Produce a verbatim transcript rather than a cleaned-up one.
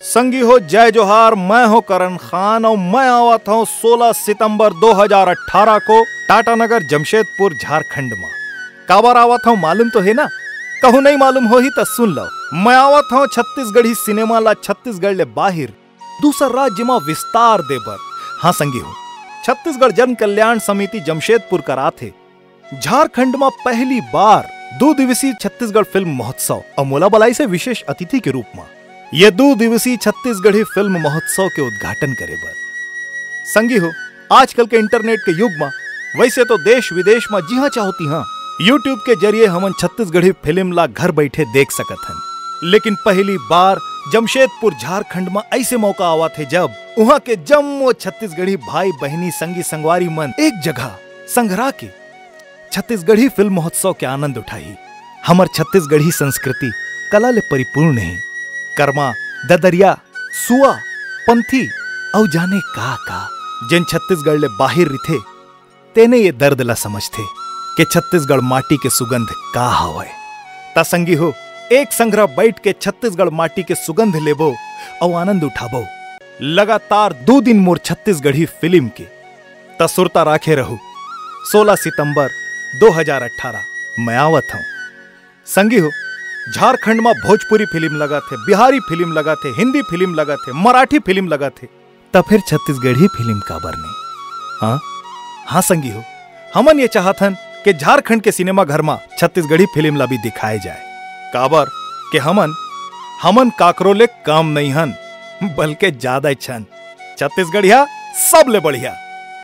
संगी हो, जय जोहार। मैं हो करण खान अउ मैं आवत हूँ सोलह सितंबर दो हज़ार अठारह को टाटा नगर, जमशेदपुर, झारखंड म। काबर आवत हूँ मालूम तो हे ना? कहूँ नहीं मालूम होही त सुन लो। मैं आवत हूँ छत्तीसगढ़ी सिनेमा ला छत्तीसगढ़ ले बाहिर दूसर राज्य म विस्तार दे बर। हाँ संगी हो, छत्तीसगढ़ जन कल्याण समिति जमशेदपुर कराथे झारखंड म पहली बार दो दिवसीय छत्तीसगढ़ फिल्म महोत्सव अउ मोला बलाइस हे विशेष अतिथि के रूप म ये दो दिवसीय छत्तीसगढ़ी फिल्म महोत्सव के उद्घाटन करे बर। संगी हो, आजकल के इंटरनेट के युग म वैसे तो देश विदेश म जिहां चाहो तिहां YouTube के जरिए हमन छत्तीसगढ़ी फिल्म ला घर बैठे देख सकत हन, लेकिन पहली बार जमशेदपुर झारखंड म ऐसे मौका आवत हे जब उहां के जम्मो छत्तीसगढ़ी भाई बहिनी, संगी संगवारी मन एक जगह संघरा के छत्तीसगढ़ी फिल्म महोत्सव के आनंद उठाही। हमर छत्तीसगढ़ी संस्कृति कला ले परिपूर्ण हे। करमा, ददरिया, सुआ, पंथी अउ जाने का का। जेन छत्तीसगढ़ ले बाहिर रिथे, तेने ये दर्द ला समझथे के छत्तीसगढ़ माटी के सुगंध का हवय। त संगी हो, एक संघरा बैठ के छत्तीसगढ़ माटी के सुगंध लेबो अउ आनंद उठाबो। लगातार दो दिन मोर छत्तीसगढ़ी फिल्म के। त सुरता राखे रहू। सोलह सितंबर दो हज़ार अठारह, मैं आवत हूँ। संगी हो, झारखंड म भोजपुरी फिल्म लगत हे, बिहारी फिल्म लगत हे, हिंदी फिल्म लगत हे, मराठी फिल्म लगत हे, त फिर छत्तीसगढ़ी फिल्म काबर नहीं? हाँ, हाँ संगी हो, हमन ये चाहत हन कि झारखंड के सिनेमा घर म छत्तीसगढ़ी फिल्म ला भी दिखाए जाए। काबर के हमन, हमन काकरो ले कम नहीं हन, बल्कि ज्यादा छन। छत्तीसगढ़िया सबले बढ़िया।